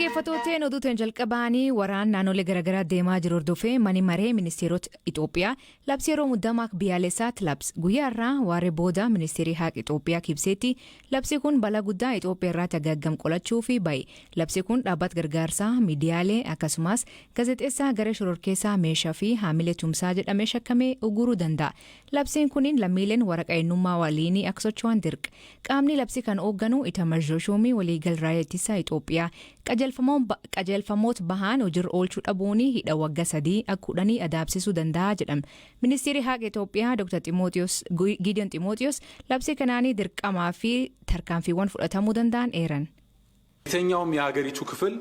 Dhaggeeffattooteen oduuteen jalqabaanii waraan naannolee garaagaraa deemaa jiru hordofee mani maree ministeerota Itoophiyaa labsii yeroo muddamaa biyyaalessaatti labse. Guyyaa irraa waaree booda ministeerri haqa Itoophiyaa kibseetti labsi kun balaa guddaa Itoophiyaa irratti hagaggam qolachuu fi bahe. Labsi kun dhaabbata gargaarsaa miidiyaalee akkasumas gaazexeessaa garee shororkeessaa meeshaa fi haamilee tumsaa jedhamee shakkamee uguruu danda'a. Labsiin kunin lammiileen waraqaa eenyummaa waliinii akka socho'an dirqa. Qaamni labsii kan hoogganu Itamar Shuumii waliigal raayyaa ittisaa Itoophiyaa. Qajeelfamoota bahan hojiirra oolchuu dhabuun hidha waggaa 3 akka 10 adaabsisuu danda'a jedhama. Ministeerri haqa Itoophiyaa Dr. Gideon Ximootiyoos labsii kanaanii dirqamaa fi tarkaanfiiwwan fudhatamuu danda'an eeran. የትኛውም የሀገሪቱ ክፍል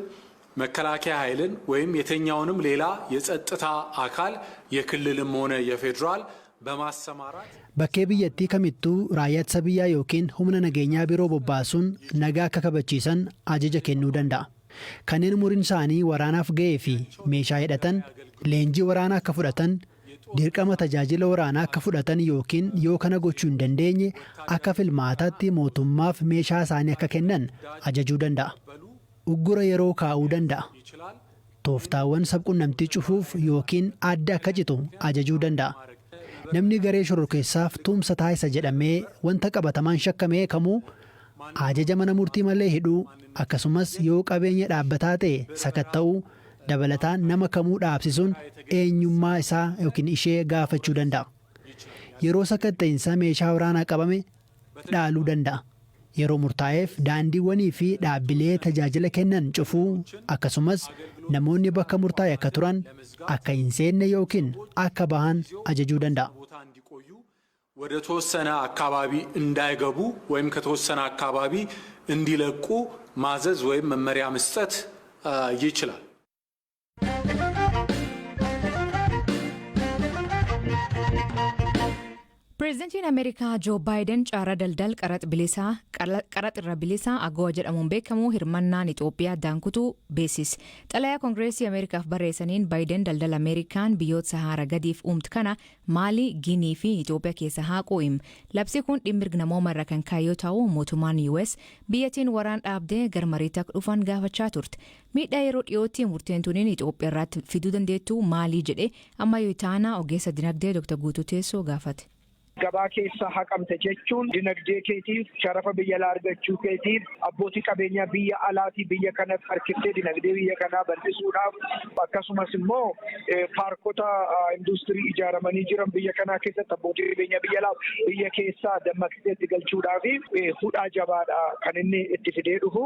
መከላከያ ኃይልን ወይም የትኛውንም ሌላ የጸጥታ አካል የክልልም ሆነ የፌዴራል በማሰማራት Bakkee biyyattii kamittuu raayyaa ittisa biyyaa yookiin humna nageenyaa biroo bobbaasuun nagaa akka kabachiisan ajaja kennuu danda'a. Kanneen umuriin isaanii waraanaaf ga'ee fi meeshaa hidhatan leenjii waraanaa akka fudhatan, dirqama tajaajila waraanaa akka fudhatan yookiin yoo kana gochuu hin dandeenye akka filmaataatti mootummaaf meeshaa isaanii akka kennan ajajuu danda'a. Uggura yeroo kaa'uu danda'a. Tooftaawwan sabquunnamtii cufuuf yookiin adda akka citu ajajuu danda'a. Namni garee shororkeessaaf tumsa taasisa jedhamee wanta qabatamaan shakkamee kamuu ajaja mana murtii malee hidhuu, akkasumas yoo qabeenya dhaabbataa ta'e sakatta'uu dabalataan nama kamuu dhaabsisuun eenyummaa isaa yookiin ishee gaafachuu danda'a. Yeroo sakatta'insa meeshaa waraanaa qabame dhaaluu danda'a. Yeroo murtaa'eef daandiiwwanii fi dhaabbilee tajaajila kennan cufuu, akkasumas namoonni bakka murtaa'e akka turan, akka hin seenne yookiin akka bahan ajajuu danda'a. ቦታ እንዲቆዩ ወደ ተወሰነ አካባቢ እንዳይገቡ ወይም ከተወሰነ አካባቢ እንዲለቁ ማዘዝ ወይም መመሪያ መስጠት ይችላል። Pireezidantiin Ameerikaa Joo Baayiden caarraa daldala qaraxa irra bilisaa AGOA jedhamuun beekamu hirmannaan Itoophiyaa addaan kutuu beeksise. Xalayaa Koongireesii Ameerikaaf barreessaniin Baayiden daldala Ameerikaan biyyoota Sahaara gadiif uumtu kana Maalii, Giinii fi Itoophiyaa keessa haquu hima. Labsi kun dhimma mirga namooma irra kan ka'e yoo ta'u, mootummaan US biyyattiin waraan dhaabdee gara mariitti akka dhufan gaafachaa turte. Miidhaa yeroo dhiyootti murteen tuniin Itoophiyaa irratti fiduu dandeettu maalii jedhee Ammayyuu Itaanaa ogeessa dinagdee Dr. Guutuu Teessoo gaafate. Gabaa keessa haqamte jechuun dinagdee keetiif, sharafa biyya alaa argachuu keetiif, abbootii qabeenyaa biyya alaatii biyya kanatti harkiftee dinagdee biyya kanaa bal'isuudhaaf, akkasumas immoo paarkota industirii ijaaramanii jiran biyya kanaa keessatti abbootii qabeenyaa biyya alaa biyya keessaa dammaqsitee itti galchuudhaaf hudhaa jabaadha kan inni itti fidee dhufu.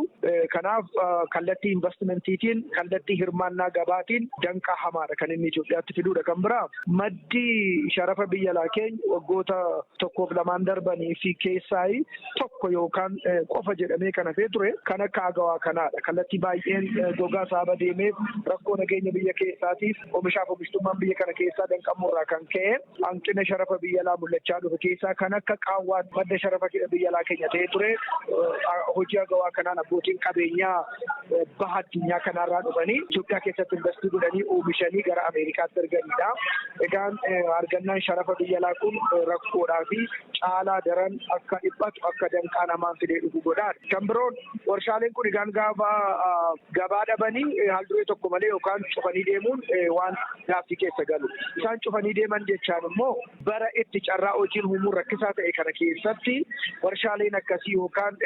Kanaaf kallattii investimentiitiin, kallattii hirmaannaa gabaatiin danqaa hamaadha kan inni Itoophiyaatti fiduudha. Kan biraa, maddi sharafa biyya alaa keenya waggoota tokkoof lamaan darbanii fi keessaa tokko yookaan qofa jedhamee kan hafee ture kan akka AGOA kanaadha. Kallattii baay'een gogaa saaba deemeef, rakkoo nageenya biyya keessaatiif, oomishaaf oomishtummaan biyya kana keessaa danqamurraa kan ka'e hanqina sharafa biyya alaa mul'achaa dhufe keessaa kan akka qaawwaa madda sharafa biyya alaa keenya ta'ee ture hojii AGOA kanaan abbootiin qabeenyaa baha addunyaa kanaarraa dhufanii Itoophiyaa keessatti investii godhanii oomishanii gara Ameerikaatti erganidha. Egaan argannaan sharafa biyya alaa kun rakkoodhaa fi caalaa daran akka dhiphatu, akka danqaa namaan fidee dhufu godhaan. Kan biroon, warshaaleen kun egaan gaafa gabaa dhabanii haal duree tokko malee yookaan cufanii deemuun waan gaaffii keessa galu. Isaan cufanii deeman jechaan immoo bara itti carraa hojiin uumuun rakkisaa ta'e kana keessatti warshaaleen akkasii yookaan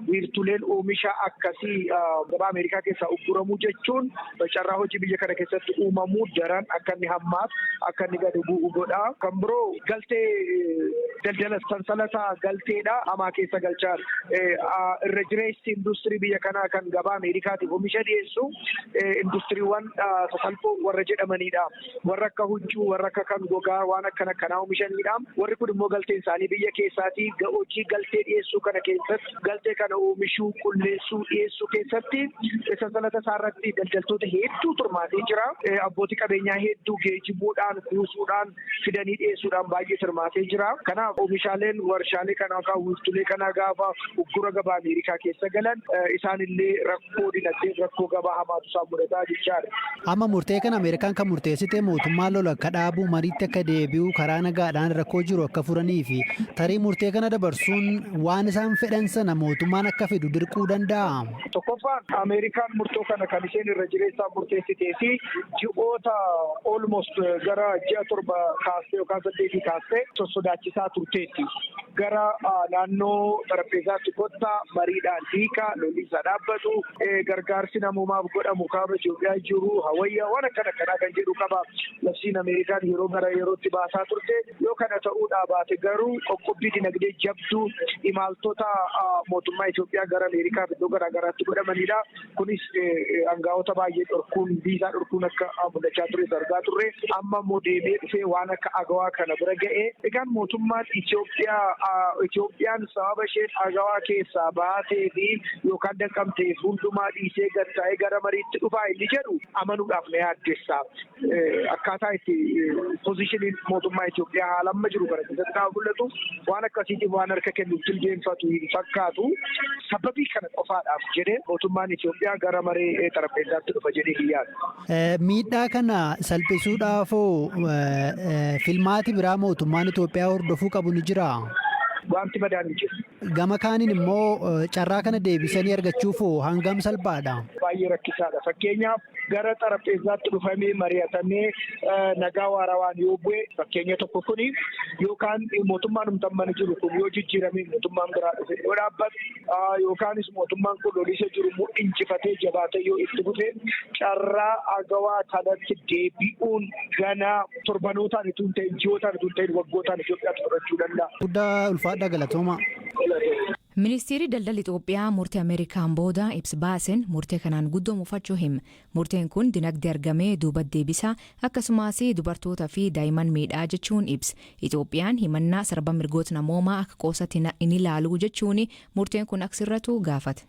wiirtuleen oomisha akkasii gabaa Ameerikaa keessaa ugguramuu jechuun carraa hojii biyya kana keessatti uumamuu daran akka inni hammaatu, akka inni gadi bu'u godha. Kan biroo, galtee daldala sansalataa galteedha hamaa keessa galchaa. Irra jireessi industirii biyya kanaa kan gabaa Ameerikaatiif oomisha dhiyeessu industiriiwwan sasalphoo warra jedhamanidha. Warra akka huccuu, warra akka kan gogaa, waan akkana akkanaa oomishanidha. Warri kun immoo galteen isaanii biyya keessaatii hojii galtee dhiyeessuu kana keessatti, galtee kana oomishuu, qulleessuu, dhiyeessuu keessatti sansalata isaarratti daldaltoota hedduu turmaatee jira. Abbootii qabeenyaa hedduu geejibuudhaan, kuusuudhaan, fidanii dhiyeessuudhaan baay'ee hirmaatee jira. Kanaaf Kanaaf oomishaaleen warshaalee kanaa yookaan wiirtulee kanaa gaafa uggura gabaa Ameerikaa keessa galan, isaanillee rakkoo dinagdee, rakkoo gabaa hamaatu isaan mudataa jechaadha. Amma murtee kana Ameerikaan kan murteessite mootummaan lola akka dhaabu, mariitti akka deebi'u, karaa nagaadhaan rakkoo jiru akka furanii fi tarii murtee kana dabarsuun waan isaan fedhan sana mootummaan akka fidu dirquu danda'a. Tokkoffaan, Ameerikaan murtoo kana kan isheen irra jireessaan murteessitee fi ji'oota almost gara ji'a 7 kaastee yookaan 8 kaastee sossodaachisaa turteetti. Gara naannoo xarapheezaatti kottaa, mariidhaan hiikaa, lolli isaa dhaabbatu, gargaarsi namoomaaf godhamu kaaba Itoophiyaa jiru hawayyaa waan akkana akkanaa kan jedhu qaba. Labsiin Ameerikaan yeroo gara yerootti baasaa turte yoo kana ta'uudhaa baate garuu qoqqobbii dinagdee jabduu imaaltota mootummaa Itoophiyaa gara Ameerikaa iddoo garaa garaatti godhamanidha. Kunis aangaa'ota baay'ee dhorkuun, viizaa dhorkuun akka mul'achaa ture argaa turre. Amma immoo deemee dhufee waan akka AGOA kana bira ga'ee. Egaan mootummaan Itoophiyaa, Itoophiyaan sababa isheen AGOA keessaa baatee fi yookaan danqamteef hundumaa dhiisee gad taa'ee gara mariitti dhufaa inni jedhu amanuudhaaf na yaaddessa. Akkaataa itti positioniin mootummaa Itoophiyaa haala amma jiru kana keessatti gaafa mul'atu, waan akkasiitiif waan harka kennuuf jilbeenfatu hin fakkaatu. Sababii kana qofaadhaaf jedhee mootummaan Itoophiyaa gara maree xarapheezaatti dhufa jedhee hin yaadu. Miidhaa kana salphisuudhaafoo filmaati biraa mootummaan Itoophiyaa hordofuu qabu ni jiraa? Wanti badaan hin jiru. Gama kaaniin immoo carraa kana deebisanii argachuuf hangam salphaadha? Baay'ee rakkisaadha. Fakkeenyaaf, gara xarapheezaatti dhufamee mari'atamee nagaa waarawaan yoo bu'e, fakkeenya tokko kuni, yookaan mootummaan humtamman jiru kun yoo jijjiiramee mootummaan biraa dhufe yoo dhaabbate, yookaanis mootummaan kun lolisa jiru immoo injifatee jabaatee yoo itti dhufe, carraa AGOA kanatti deebi'uun ganaa torbanootaan utuu hin ta'in, ji'ootaan utuu hin ta'in, waggootaan Itoophiyaatti fudhachuu danda'a. Guddaa ulfaadha, galatooma. Ministeerri daldala Itoophiyaa murtee Ameerikaan booda ibsa baaseen murtee kanaan guddoo mufachuu hima. Murteen kun dinagdee argamee duuba deebisa, akkasumas dubartootaa fi daa'imman miidhaa jechuun ibsa. Itoophiyaan himannaa sarba mirgoota namoomaa akka qoosatti hin ilaalu jechuun murteen kun akka sirratu gaafate.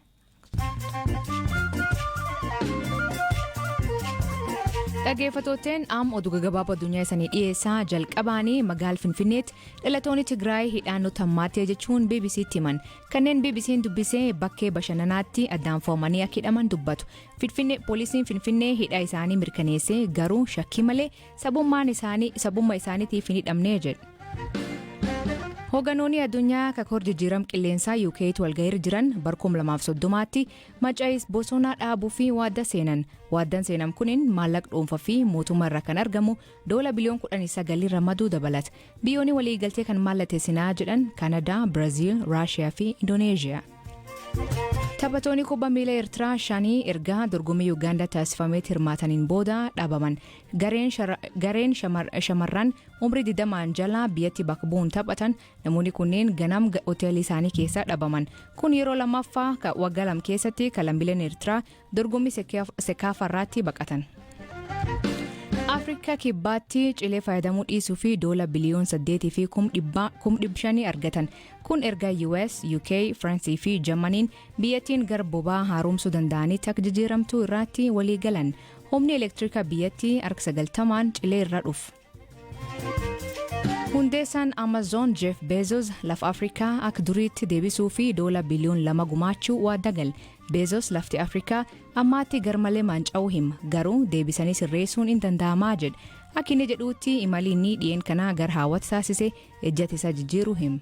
Dhaggeeffattootteen, am oduu gaggabaaboo addunyaa isanii dhiyeessaa. Jalqabaanii, magaala Finfinneetti dhalatoonni Tigraay hidhaan nutti hammaattee jechuun BBCtti himan. Kanneen BBC'n dubbisee bakkee bashannanaatti addaan fo'amanii akka hidhaman dubbatu. Finfinnee, poolisiin Finfinnee hidha isaanii mirkaneessee, garuu shakkii malee sabummaan isaanii sabummaa isaaniitiif hin hidhamne jedhu. Hoogganoonni addunyaa kakoor jijjiiram qilleensaa UK'tti walgahiirra jiran bara 2030tti macaayis bosonaa dhaabuu fi waadda seenan. Waaddaan seenam kunin maallaqa dhuunfaa fi mootummaa irraa kan argamu doola biliyoon 19 ramaduu dabalata. Biyyoonni waliigaltee kan mallatteessinaa jedhan Kanadaa, Biraazil, Raashiyaa fi Indoneeziyaa. Taphattoonni kubbaa miilaa Eertiraa shanii ergaa dorgommii Yuugaandaa taasifametti hirmaataniin booda dhabaman. Gareen shamarran umrii 20 jalaa biyyatti bakka bu'uun taphatan namoonni kunneen ganam hoteelii isaanii keessaa dhabaman. Kun yeroo lammaffaa waggaa 2 keessatti kan lammiileen Eertiraa dorgommii Sekaafarraatti baqatan. Afrikaa Kibbaatti cilee fayyadamuu dhiisuu fi doola biliyoon 8 fi 500,000 argatan. Kun erga US, UK, Firansii fi Jarmaniin biyyattiin gara boba'aa haaromsuu danda'anitti akka jijjiiramtuu irratti walii galan. Humni elektirikaa biyyattii harka 90n cilee irra dhufu. Hundeessaan Amazon Jeff Bezos lafa Afrikaa akka duriitti deebisuu fi doola biliyoon 2 gumaachuu waada gale. Bezos lafti Afrikaa ammaatti garmalee manca'uu hima, garuu deebisanii sirreessuun hin danda'amaa jedhe. Akka inni jedhuutti imalli inni dhiyeen kanaa gara hawwaata taasise ejjata isaa jijjiiruu hima.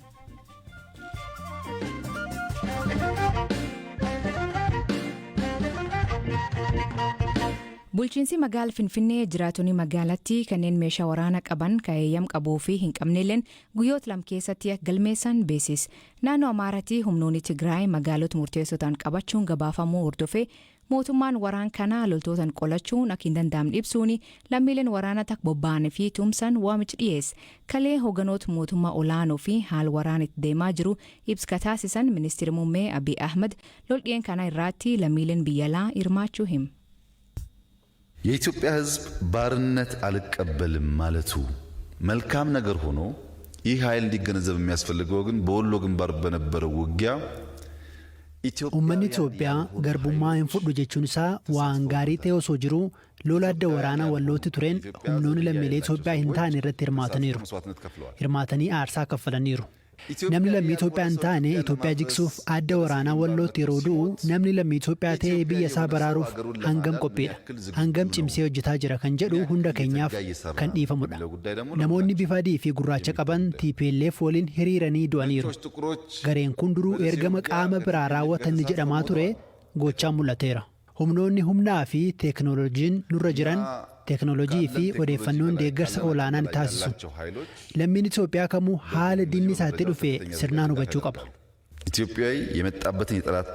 Bulchiinsi magaala Finfinnee jiraatonni magaalattii kanneen meeshaa waraanaa qaban kan qabuu fi hin qabnelleen guyyoota 2 keessatti akka galmeessan beeksise. Naannoo Amaaraatti humnoonni Tigraay magaalota murteessoo ta'an qabachuun gabaafamuu hordofee mootummaan waraan kana loltootaan qolachuun akka hin danda'amne ibsuun lammiileen waraanaa akka bobba'anii fi tumsan waamicha dhiyeesse. Kalee hoogganoota mootummaa olaanoo fi haala waraana itti deemaa jiru ibsa taasisan ministeerri muummee Abiy Ahmed loldhiyeen kana irratti lammiileen biyya alaa hirmaachuu hima. የኢትዮጵያ ሕዝብ ባርነት አልቀበልም ማለቱ መልካም ነገር ሆኖ ይህ ኃይል እንዲገነዘብ የሚያስፈልገው ግን በወሎ ግንባር በነበረው ውጊያ Uummanni Itoophiyaa garbummaa hin fudhu jechuun isaa waan gaarii ta'e osoo jiruu, Lola adda waraanaa Wallootti tureen humnoonni lammiilee Itoophiyaa hin taane irratti hirmaataniiru. Hirmaatanii aarsaa kaffalaniiru. Namni lammii Itoophiyaa hin taane Itoophiyaa jigsuuf adda waraanaa Wallootti yeroo du'u, namni lammii Itoophiyaa ta'e biyya isaa baraaruuf hangam qophiidha? Hangam cimsee hojjetaa jira kan jedhu hunda keenyaaf kan dhiifamudha. Namoonni bifa adii fi gurraacha qaban TPLF waliin hiriiranii du'aniiru. Gareen kun duruu ergama qaama biraa raawwatan jedhamaa ture gochaan mul'ateera. Humnoonni humnaa fi teeknooloojiin nurra jiran teeknooloojii fi odeeffannoon deeggarsa olaanaa ni taasisu. Lammiin Itoophiyaa kamuu haala diinni isaatti dhufe sirnaan hubachuu qaba. ኢትዮጵያዊ የመጣበትን የጠላት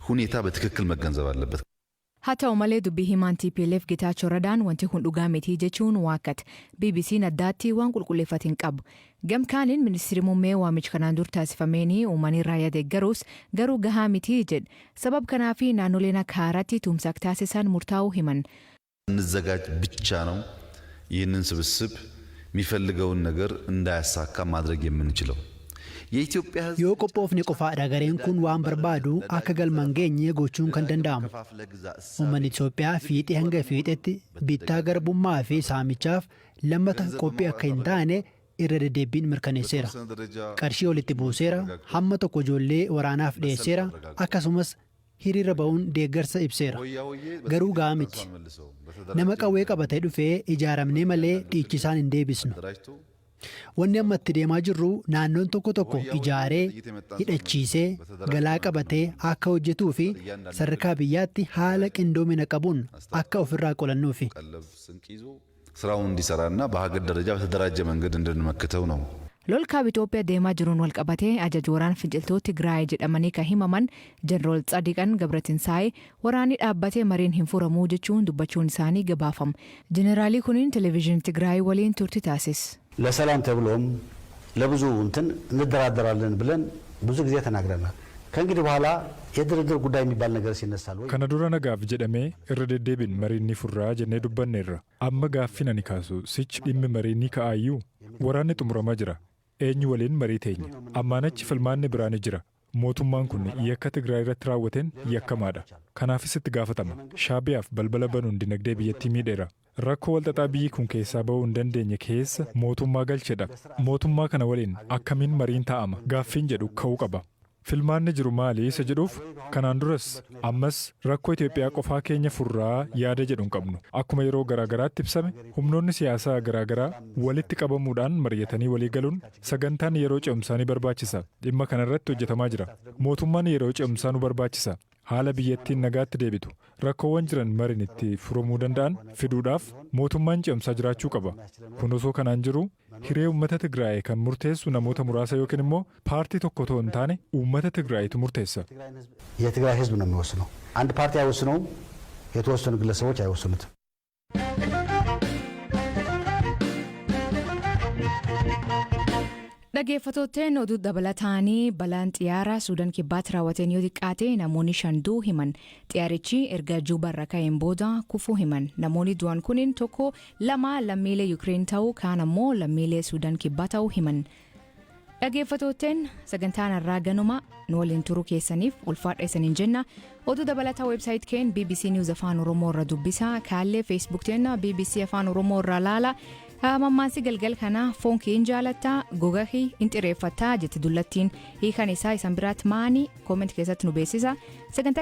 ሁኔታ በትክክል መገንዘብ አለበት። Haa ta'u malee, dubbii himaan TPLF Getaachoo Radaan wanti kun dhugaa mitii jechuun waakkate. BBC'n addaatti waan qulqulleeffate hin qabu. Gamkaaniin ministeerri muummee waamicha kanaan dur taasifameen uummanni raayyaa deeggarus garuu gahaa mitii jedhe. Sabab kanaaf naannoleen akka haaraatti tumsa akka taasisan murtaa'uu himan. እንዘጋጅ ብቻ ነው ይህንን ስብስብ የሚፈልገውን ነገር እንዳያሳካ ማድረግ የምንችለው። የኢትዮጵያ ሕዝብ Yoo qophoofne qofaadha gareen kun waan barbaadu akka galma hin geenye gochuun kan danda'amu. Uummanni Itoophiyaa fiixee hanga fiixetti bittaa garbummaa fi saamichaaf lammata qophii akka hin taane irra deddeebiin mirkaneesseera. Qarshii walitti buuseera, hamma tokko ijoollee waraanaaf dhiyeesseera, akkasumas hiriira ba'uun deeggarsa ibseera. Garuu gahaa miti. Nama qawwee qabatee dhufee ijaaramnee malee dhiichisaan hin deebisnu. Wanni amma itti deemaa jirru naannoon tokko tokko ijaaree, hidhachiisee, galaa qabatee akka hojjetuu fi sadarkaa biyyaatti haala qindoomina qabuun akka ofirraa qolannuufi. ቀለብ ስንቅ ይዞ ስራውን እንዲሰራና በሀገር ደረጃ በተደራጀ መንገድ እንድንመክተው ነው። Lol kaaba Itoophiyaa deemaa jiruun wal qabatee ajaja waraana finciltoota Tigraay jedhamanii kan himaman Jeneraal Tsadiqan Gabratinsaa'ee waraanni dhaabbatee mariin hin furamuu jechuun dubbachuun isaanii gabaafama. Jeneraalii kuniin televezyiinii Tigraay waliin turtii taasise. ለሰላም ተብሎም ለብዙ እንትን እንደራደራለን ብለን ብዙ ጊዜ ተናግረናል። ከእንግዲህ በኋላ የድርድር ጉዳይ የሚባል ነገር ሲነሳል ወይ Kana dura nagaaf jedhamee irra deddeebiin mariin ni furraa jennee dubbanneerra. Amma gaaffin ani kaasu sichi dhimmi marii ni ka'aayyuu waraanni xumuramaa jira. Eenyu waliin marii teenya? Ammaan achi filmaanni biraa ni jira. Mootummaan kun yakka Tigraay irratti raawwateen yakkamaadha. Kanaafis itti gaafatama. Shaabiyaaf balbala banuun dinagdee biyyattii miidheera. Rakkoo walxaxaa biyyi kun keessaa ba'uu hin dandeenye keessa mootummaa galchedha. Mootummaa kana waliin akkamiin mariin taa'ama? Gaaffiin jedhu ka'uu qaba. Filmaanni jiru maali isa jedhuuf, kanaan duras ammas rakkoo Itoophiyaa qofaa keenya furraa yaada jedhu hin qabnu. Akkuma yeroo garaagaraatti ibsame, humnoonni siyaasaa garaagaraa walitti qabamuudhaan mari'atanii walii galuun sagantaan yeroo ce'umsaa ni barbaachisa. Dhimma kanarratti hojjetamaa jira. Mootummaan yeroo ce'umsaa nu barbaachisa. Haala biyyattiin nagaatti deebitu, rakkoowwan jiran mariin itti furamuu danda'an fiduudhaaf mootummaan ce'umsaa jiraachuu qaba. Kun osoo kanaan jiru, hiree uummata Tigraay kan murteessu namoota muraasa yookiin immoo paartii tokko otoo hin taane uummata Tigraayitu murteessa. የትግራይ ህዝብ ነው የሚወስነው። አንድ ፓርቲ አይወስነውም። የተወሰኑ ግለሰቦች አይወስኑትም። Dhaggeeffattootni, oduu dabalataanii balaan xiyyaaraa Suudaan Kibbaatti raawwateen yoo xiqqaate namoonni 5 du'uu himan. Xiyyaarichi erga Juubarra ka'een booda kufuu himan. Namoonni du'an kunin tokko lama lammiilee Yukireen ta'uu, kaan ammoo lammiilee Suudaan Kibbaa ta'uu himan. Dhaggeeffattootni, sagantaan har'aa ganuma. Nu waliin turuu keessaniif ulfaadha isaniin jenna. Oduu dabalataa website keen BBC News Afaan Oromoo irra dubbisa. Kaallee Facebook teenna BBC Afaan Oromoo irra laala. Mammaansi galgal kana "Foon kee hin jaalattaa, goga kee hin xireeffattaa" jette dullattiin. Hiikan isaa isan biraatti maani? Comment keessatti nu beeksisa. Sagantaa